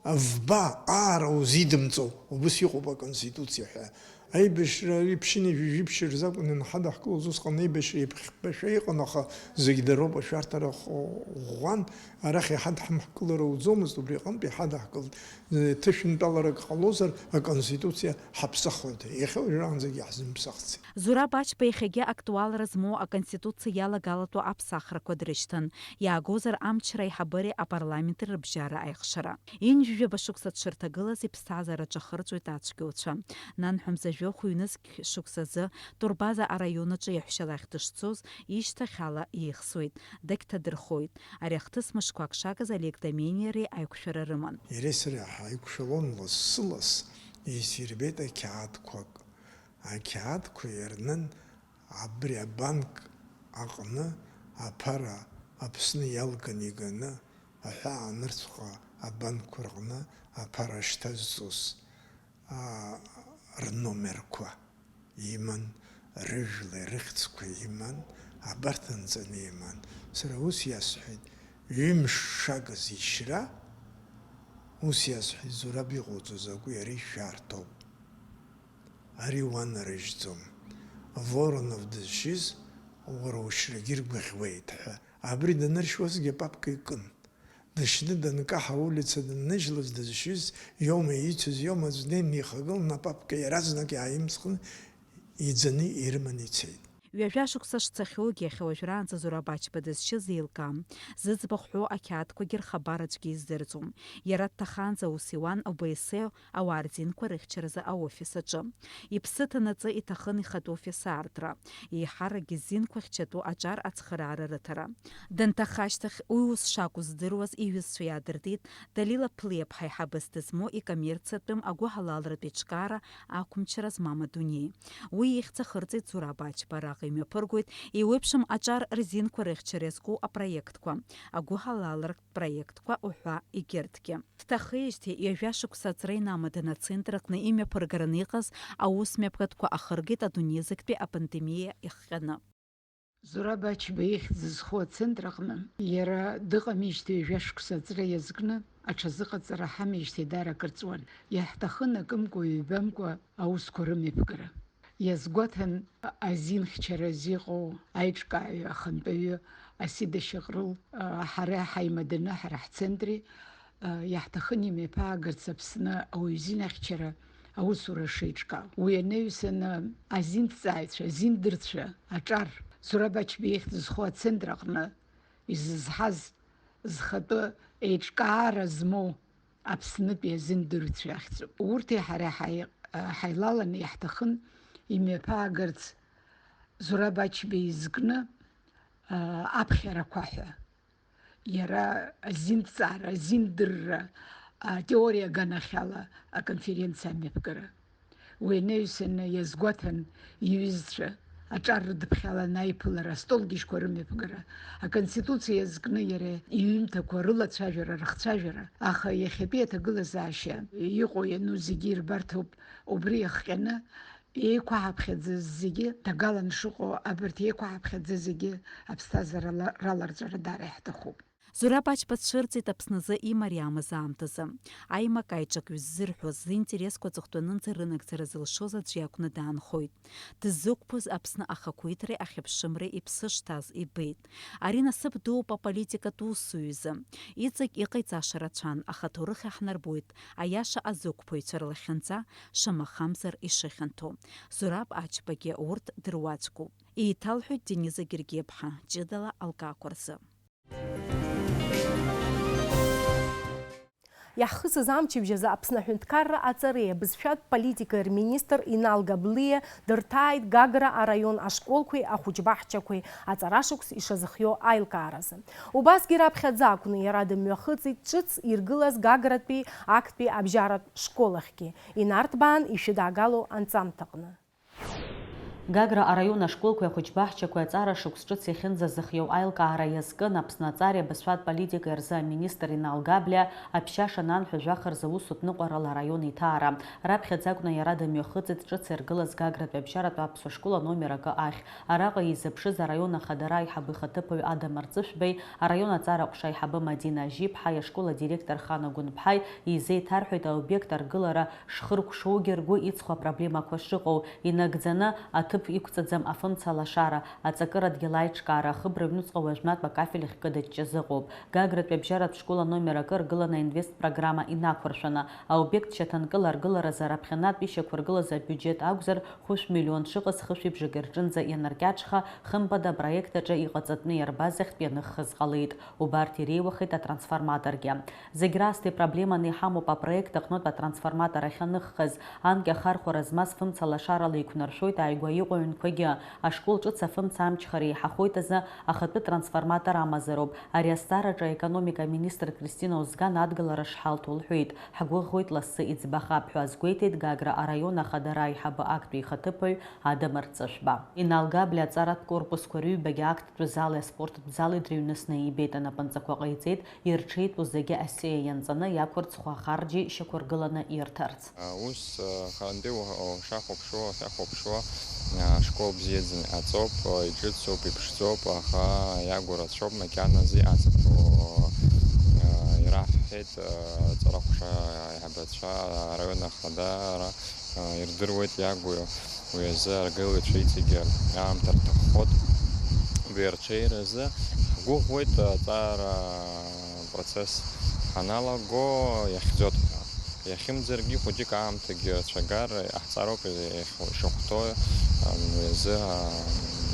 Вба аара узидымҵо, убыс иҟоуп аконституциа ҳәа. Аибашьра ҩышәи ԥшьынҩажәи жәиԥшь рзы акәын ианҳадаҳкылоз, усҟан аибашьра еиԥхьбашәа иҟан, аха зегь дароуп, ашәарҭара ӷ-, ӷәӷәан, арахь иҳадҳамкылара уӡомызт, убри аҟынтә иҳадаҳкылт. Ҭышәынтәаларак ҟалозар, аконституциа ҳаԥсахуан, иахьа уажәраанӡагьы иаҳзымԥсахӡеит. Зураб Ачба иахьагьы актуалра змоу аконституциа иалагалатәу аԥсахрақәа дрышьҭан, иаагозар амчра аиҳабыреи апарламенти рыбжьара аихшара. Ҩынҩажәаба шықәса дшырҭагылаз иԥсҭазаара аҿахырҵәоит ацәгьоуцәа. Нанҳәа мза жәохә ҩнызқь шықәсазы Турбаза араион аҿы иаҳәшьа лахь дышцоз, ишьҭахьала еихсуеит, дагьҭадырхоит. Ари ахҭыс мышқәак шагыз Олег Домениери аиқәшәара рыман. Иареи сареи ҳаиқәшәалон лассы-ласс, исирбеит ақьаадқәак. Ақьаадқәа ирнын абри абанк аҟны аԥара Аԥсны иалган иганы, аҳәаа анырцәҟа абанкқәа рҟны аԥара шьҭазҵоз, аа, рномерқәа иман, рыжәлеи рыхьӡқәа иман, абарҭ анҵаны иман. Сара ус иасҳәеит, ҩымш шагыз ишьра, ус иасҳәеит, Зураб иҟауҵо закәи, ари шәарҭоуп. Ари уанарыжьӡом. Воронов дызшьыз уара ушьрагьы ргәаӷьуеит ҳәа. Абри даныршьуазгьы апапка икын. Дышьны данкаҳа аулица данныжьлоз дызшьыз иоума, ицыз иоума, аӡә днеины ихагылан апапка иаразнак иааимҵхын, иӡаны ирыманы ицеит. Ҩажәа шықәса шцахьоугьы, иахьа уажәраанӡа Зураб Ачба дызшьыз еилкаам. Зыӡбахә ҳәоу ақьаадқәагьы рхабар аӡәгьы издырӡом. Иара дҭахаанӡа аус иуан О Б С Е ауаа рзинқәа рыхьчаразы аофис аҿы. Иԥсы ҭанаҵы иҭахын ихатә офис аартра, еиҳаракгьы зинқәа хьчатәу аҿар ацхыраара рыҭара. Данҭаха ашьҭахь, уи ус шакәу здыруаз иҩызцәа иаадыртит Далила Ԥлиаԥҳа аиҳабыс дызмоу икоммерциатәым агәыҳалалратә еиҿкаара ақәымчра змам адунеи. Уи ихьӡ ахырҵеит Зураб Ачба, араҟа имҩаԥыргоит еиуеиԥшым аҿар рзинқәа рыхьчара иазку апроектқәа, агәыҳалалратә проектқәа уҳәа егьырҭгьы. Дҭахеижьҭеи ҩажәа шықәса аҵра инамаданы ацентр аҟны имҩаԥыргараны иҟаз аус мҩаԥгатәқәа ахыргеит адунеи зегьтәи апандемиа иахҟьаны. Зураб Ачба ихьӡ зху ацентр аҟны иара дыҟамижьҭеи ҩажәа шықәса аҵра иазкны аҽазыҟаҵара ҳамеижьҭеи даара акыр ҵуан. Иаҳҭахын акымкәа-ҩбамкәа аусқәа рымҩаԥгара. Иазгәаҭан азинхьчаразы иҟоу аиҿкааҩы ахантәаҩы Асида Шьаҟрыл, ҳара ҳаимаданы ҳара ҳцентри иаҳҭахын имҩаԥаагарц Аԥсны ауаҩы изинахьчара аусура шеиҿкаау. Уи анаҩсаны азинҭҵааҩцәа, азиндырцәа аҿар Зураб Ачба ихьӡ зху ацентр аҟны изызҳаз зхатәы еиҿкаара змоу Аԥснытәи азиндырцәа ахьӡуп. Урҭи ҳареи ҳаи-, ҳаилаланы иаҳҭахын Имҩаԥаагарц Зураб Ачба изкны, аа, аԥхьарақәа ҳәа. Иара азинҭҵаара, азиндырра, атеориа аганахьала аконференциа амҩаԥгара. Уи анаҩсаны иазгәаҭан иҩызцәа аҿар рыдыԥхьалан аиԥылара, астолгьежьқәа рымҩаԥгара, аконституциа иазкны иара иҩымҭақәа рылацәажәара, рыхцәажәара. Аха иахьатәи аҭагылазаашьа иҟоу иану зегьы ирбарҭоуп, убри иахҟьаны еиқәаҳаԥхьаӡаз зегьы, ҭагалан шыҟоу абарҭ еиқәаҳаԥхьаӡаз зегьы аԥсҭазаара ла-, раларҵәара даара иаҳҭахуп. Зураб Ачба дцәырҵит Аԥсназы имариамыз аамҭазы. Аимак-аиҿак ҩззырҳәоз, зинтересқәа аҵыхәтәанынӡа рынагӡара зылшоз аӡә иакәны даанхоит. Дыззықәԥоз Аԥсны ахақәиҭреи ахьыԥшымреи иԥсы шҭаз ибеит. Ари насыԥ дууп аполитикатә усзуҩы изы. Иҵегь иҟаиҵаша рацәан, аха аҭоурых иаҳнарбоит, аиаша азықәԥоҩцәа рлахьынҵа шамахамзар ишыхьанҭоу. Зураб Ачбагьы урҭ дыруаӡәкуп. Еиҭалҳәоит Дениза Гергиаԥҳа, ҷыдала алкаақәа рзы. Иаҳхысыз амчыбжь азы Аԥсны аҳәынҭқарра аҵареи абызшәатә политикеи рминистр Инал Габлиа дырҭааит Гагра араион ашколқәеи ахәыҷбаҳчақәеи аҵарашықәс ишазыхиоу аилкааразы. Убасгьы раԥхьаӡа акәны иара дымҩахыҵит ҿыц иргылаз Гагратәи актәи абжьаратә школ ахьгьы, инарҭбаан ишәыдаагало анҵамҭаҟны. Гагра араион ашколқәеи ахәыҷбаҳчақәеи аҵара шықәс ҿыц иахьынӡазыхиоу аилкаара иазкын Аԥсны аҵареи абызшәатә политикеи рзы аминистр Инал Габлиа аԥшьа шананҳәа жәаха рзы аусутә ныҟәарала араион иҭаара. Раԥхьаӡа акәны иара дымҩахыҵит ҿыц иргылаз Гагратәи абжьаратәи аԥсуа школ аномер акы ахь. Араҟа изыԥшыз араион ахадара аиҳабы ихаҭыԥуаҩ Адамыр Ҵышәбеи, араион аҵара ҟәша аиҳабы Мадина Ажьиԥҳаи ашкол адиректор Хана Гәынԥҳаи изеиҭарҳәеит аобиект аргылара шхыркәшоугьы ргәы иҵхо апроблемақәа шыҟоу, инагӡаны аҭыԥ иқәҵаӡам афымца лашара, аҵакырадгьыл аиҿкаара, ахыбра аҩнуҵҟа уажәнатә акафель ахькыдыҷҷаз ыҟоуп. Гагратәи абжьаратә школ аномер акы ргыланы аинвест программа инақәыршәаны, аобиект шьаҭанкыла аргыларазы раԥхьанатә ишьақәыргылаз абиуџьет акәзар, хәышә миллион шыҟаз хышәи бжаки рҿынӡа ианаркьаҿха, хымԥада апроект аҿы иҟаҵатәны иарбаз ахьтә ианыххыз ҟалеит. Убарҭ иреиуахеит атрансформаторгьы. Зегь раасҭа ипроблеманы иҳамоуп апроект аҟнытә атрансформатор ахьаныххыз. Анкьа ахархәара змаз фымца лашарала еиқәнаршәоит ааигәа иҟоу аҩнқәагьы. Ашкол ҿыц афымца амчхара еиҳахоит азы ахатәы трансформатор амазароуп. Ари азҵаараҿы аекономика аминистр Кристина Озган адгылара шҳалҭо лҳәеит. Ҳгәыӷуеит лассы иӡбахап ҳәа азгәеиҭеит Гагра араион ахадара аиҳабы актәи ихаҭыԥуаҩ Адамыр Ҵышәба. Инал Габлиа аҵаратә корпусқәа рыҩбагьы акттә зали аспорттә зали дрыҩнысны ибеит, анапынҵақәа ҟаиҵеит, ирҽеитәу зегьы асиа ианҵаны иақәырцхәу ахарџьи шьақәыргыланы ирҭарц. Ус, харантәи уа-, ушахәаԥшуа, уахьахәаԥшуа, ашкол бзиаӡаны иҟаҵоуп, иҿыцуп, иԥшӡоуп, аха иагу рацәоуп, макьаназы иҟаҵатәу, ираҳҳәеит, аҵарахәша аиҳабацәа, араион ахадара, ирдыруеит иагу. Уи азы аргылаҩцәа иҵегьы аамҭа рҭаххоит. Убри арҽеиразы ҳгәыӷуеит, аҵара процесс ҳаналаго иахьӡоит ҳәа. Иахьымӡаргьы хәыҷык аамҭагьы рацәагар иҟаҳҵароуп, ишахәҭоу, уи азы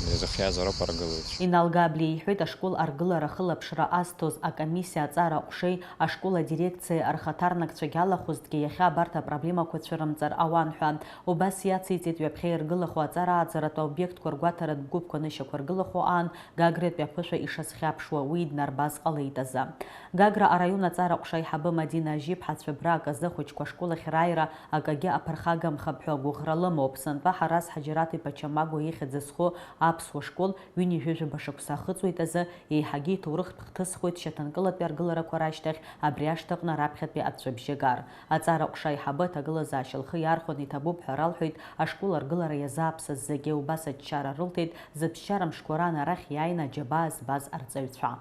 иазыхиазароуп аргылаҩцәа. Инал Габлиа иҳәеит, ашкол аргылара ахылаԥшра азҭоз акомиссиа аҵара аҟәшеи ашкол адирекциеи рхаҭарнакцәагьы алахәызҭгьы иахьа абарҭ апроблемақәа цәырымҵыр ауан ҳәа. Убас иациҵеит ҩаԥхьа иргылахо аҵара ааӡаратә обиектқәа ргәаҭаратә гәыԥқәа нышьақәыргылахо аан Гагратәи аԥышәа ишазхьаԥшуа, уи иднарбаз ҟалеит азы. Гагра араион аҵара ҟәша аиҳабы Мадина Ажьиԥҳа цәыббра аказы ахәыҷқәа ашкол ахь рааира акагьы аԥырхагамхап ҳәа агәыӷра лымоуп. Сынтәа Ҳараз Ҳаџьараҭ-иԥа Чамагәа ихьӡ зху аԥсуа школ ҩынҩажәижәаба шықәса ахыҵуеит азы, еиҳагьы иҭоурыхтә хҭысхоит шьаҭанкылатәи аргыларақәа рашьҭахь абри ашҭаҟны раԥхьатәи аҵәҵәабжьы гар. Аҵара ҟәша аиҳабы аҭагылазаашьа лхы иаархәаны иҭабуп ҳәа ралҳәеит ашкол аргылара иазааԥсаз зегьы, убас аччара рылҭеит зыԥсшьара мшқәа раан арахь иааины аџьабаа збаз арҵаҩцәа.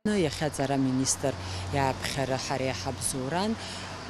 Иахьа аҵара аминистр иааԥхьара ҳара иҳабзоуран,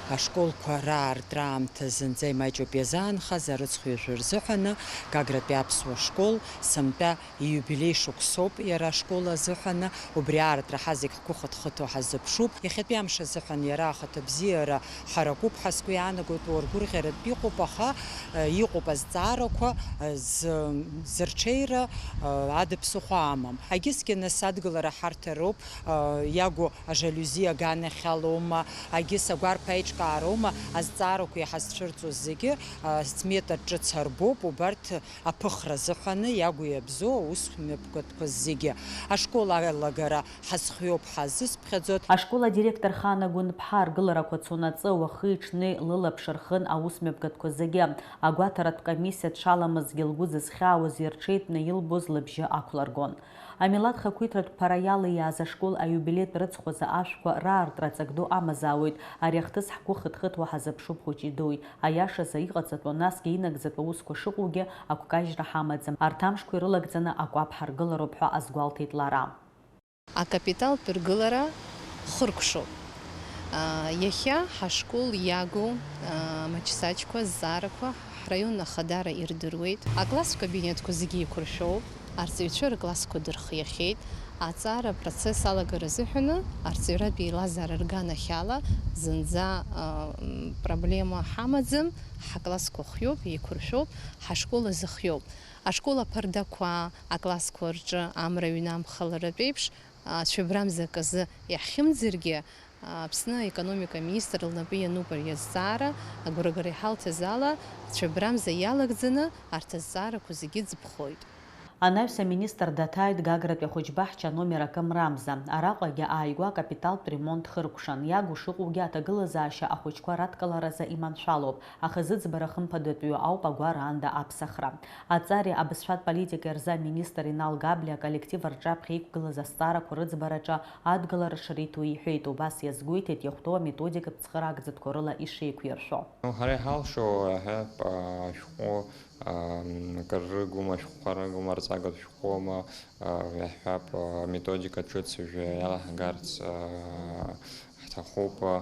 ашколқәа раартра аамҭа зынӡа имаҷуп иазаанхаз, арыцхә ҩажәа рзыҳәаны Гагратәи аԥсуа школ сынтәа ииубилеи шықәсоуп иара ашкол азыҳәаны, убри аартра ҳазегь ҳгәы хыҭхыҭуа ҳазыԥшуп. Иахьатәи амш азыҳәан иара ахаҭабзиара ҳаракуп ҳәа сгәы иаанагоит, уаргәырӷьаратә иҟоуп, аха, э, иҟоуп азҵаарақәа, э, з-, зырҽеира, э, адыԥсыхәа амам. Агьысгьы нас адгылара ҳарҭароуп, э, иагу ажалиузи аганахьалоума, агьыс агәарԥ аиҿ Ҳаиҿкаароума, азҵаарақәа иҳазцәырҵуа зегьы, а, смета ҿыц арбоуп, убарҭ аԥыхра азыҳәаны иагу иабзоу аус мҩаԥгатәқәа зегьы. Ашкол алагара ҳазхиоуп ҳәа азысԥхьаӡоит. Ашкол адиректор Хана Гәынԥҳа аргыларақәа цонаҵы уахи-ҽни лылаԥш рхын аус мҩаԥгатәқәа зегьы. Агәаҭаратә комиссиа дшаламызгьы лгәы зызхьаауаз ирҽеитәны илбоз лыбжьы ақәларгон. Амилаҭ хақәиҭратә ԥара иалиааз ашкол аиубилеитә рыцхәазы ашәқәа раартра ҵак ду амазаауеит. Ари ахҭыс ҳгәы хыҭхыҭуа ҳазыԥшуп хәыҷи дуи. Аиашазы, иҟаҵатәу, насгьы инагӡатәу аусқәа шыҟоугьы агәкажьра ҳамаӡам. Арҭ амшқәа ирылагӡаны акәаԥ ҳаргылароуп ҳәа азгәалҭеит лара. Акапиталтә ргылара хыркәшоуп. Иахьа ҳашкол иагу амаҷсаҷқәа, азҵаарақәа ҳраион ахадара ирдыруеит. Акласстә кабинетқәа зегьы еиқәыршәоуп. Арҵаҩцәа рыклассқәа дырхиахьеит. Аҵара апроцесс алагара азыҳәаны арҵаҩратә еилазаара рганахьала зынӡа, а, м, проблема ҳамаӡам. Ҳаклассқәа хиоуп, еиқәыршәоуп, ҳашкол азы хиоуп. Ашкол аԥардақәа аклассқәа рҿы амра ҩнамхаларатә еиԥш, а, цәыбрамза аказы иаҳхьымӡаргьы, Аԥсны аекономика аминистр лнапы иануп ари азҵаара, агәрагара иҳалҭаз ала, цәыбрамза иалагӡаны арҭ азҵаарақәа зегьы ӡбхоит. Анаҩс аминистр даҭааит Гагратәи ахәыҷбаҳча номер акы мрамза. Араҟагьы ааигәа акапиталтә ремонт хыркәшан, иагу шыҟоугьы аҭагылазаашьа ахәыҷқәа радкыларазы иманшәалоуп, аха зыӡбара хымԥадатәиу ауп агәараанда аԥсахра. Аҵареи абызшәатә политикеи рзы аминистр Инал Габлиа аколлектив рҿаԥхьа иқәгылаз азҵаарақәа рыӡбараҿы адгылара шриҭо иҳәеит, убас иазгәеиҭеит иахәҭоу аметодикатә цхыраагӡатәқәа рыла ишеиқәиршәо. Ну, ҳара иҳалшо, иаҳҳәап, ашәҟәы, ам, акыр рыгума, ашәҟәқәа рыгума, арҵагатә шәҟәума, а, иаҳҳәап, аметодика ҿыц уажәы иалаҳгарц, а, ҳҭахуп, а,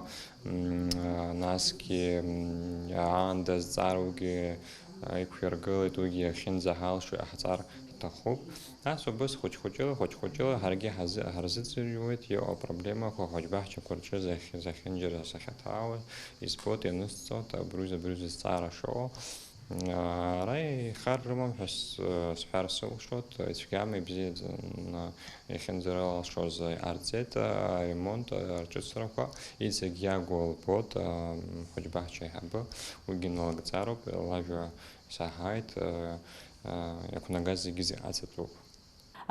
м, а, насгьы, м, аанда зҵааругьы, а, иқәиргылеит, уигьы ахьынӡаҳалшо иҟаҳҵар ҳҭахуп. Нас убыс хәыҷ-хәыҷыла, хәыҷ-хәыҷыла ҳаргьы ҳазы-, ҳарзыӡырҩуеит иҟоу апроблемақәа ахәыҷбаҳчақәа рҿы захь-, захьынџьара сахьаҭаауа, избоит, ианысҵоит, абри, абри зҵаара шыҟоу. Ара ихар рымам ҳәа с-, сҳәар сылшоит, ицәгьами, ибзиаӡаны иахьынӡарылалшоз иҟарҵеит аремонт, арҿыцрақәа, иҵегь иагу лбоит, ахәыҷбаҳча аиҳабы, уигьы налыгӡароуп, лажәа саҳаит, иақәнагаз зегьы зыҟаҵатәуп.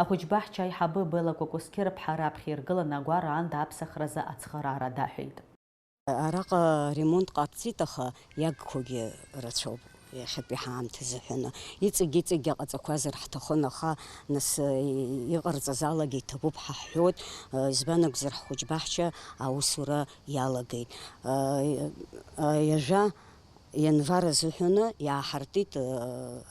Ахәыҷбаҳча аиҳабы Бела Кәакәасқьыр-ԥҳа раԥхьа иргыланы агәара аанда аԥсахразы ацхыраара даҳәеит. Араҟа ремонт ҟарҵеит, аха иагқәагьы рацәоуп иахьатәи ҳаамҭазы ҳәаны. Иҵегь-иҵегь иҟаҵақәазар ҳҭахын, аха нас, э, иҟарҵаз алагьы иҭабуп ҳәа ҳҳәоит, э, избан акәзар, ҳхәыҷбаҳча аусура иалагеит. Э, э, ҩажәа Ианвар азыҳәаны иааҳартит, э,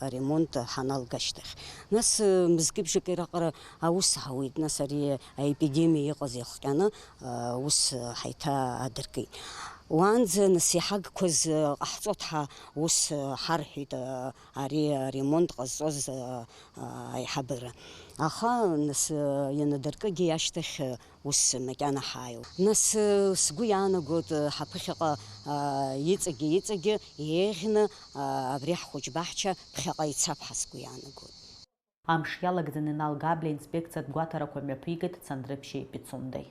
аремонт ҳаналга ашьҭахь. Нас, э, мызкы-бжаки раҟара аус ҳауеит, нас ари аепидемиа иҟаз иахҟьаны, э, аус, э, ҳаиҭаадыркит. Уаанӡа, нас, иҳагқәаз, э, ҟаҳҵоит ҳәа ус, э, ҳарҳәеит, э, ари аремонт ҟазҵоз, э, аиҳабыра. Аха, нас, ианадыркыгьы ашьҭахь, ус макьана ҳааиуеит. Нас, сгәы иаанагоит, ҳаԥыхьаҟа, иҵегьы, иҵегьы еиӷьны, абри ҳхәыҷбаҳча ԥхьаҟа ицап ҳәа сгәы иаанагоит. Амш иалагӡаны Инал Габлиа инспекциатә гәаҭарақәа мҩаԥигеит Цандрыԥшьи Пицундеи.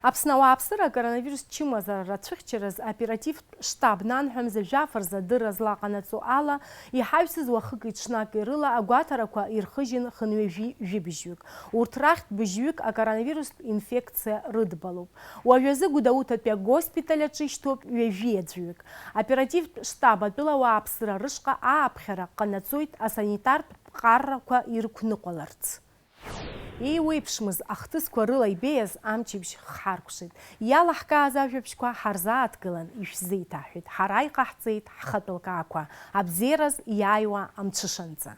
Аԥсны ауааԥсыра акоронавирус чымазара рацәыхьчараз оперативтә штаб нанҳәамза жәаф рзы адырра злаҟанаҵо ала, иҳаҩсыз уахыки ҽнаки рыла агәаҭарақәа ирхыжьын хынҩажәи жәибжьҩык. Урҭ рахьтә быжьҩык акоронавирустә инфекциа рыдбалоуп. Уажәазы Гәдоуҭатәи агоспиталь аҿы ишьҭоуп ҩажәи аӡәҩык. Оперативтә штаб атәыла ауааԥсыра рышҟа ааԥхьара ҟанаҵоит асанитартә ԥҟарақәа ирықәныҟәаларц. Еиуеиԥшмыз ахҭысқәа рыла ибеиаз амчыбжь хҳаркәшеит. Иалаҳкааз ажәабжьқәа ҳарзааҭгылан ишәзеиҭаҳҳәеит. Ҳара иҟаҳҵеит ҳхатә лкаақәа, абзиараз иааиуа амҽышанӡа.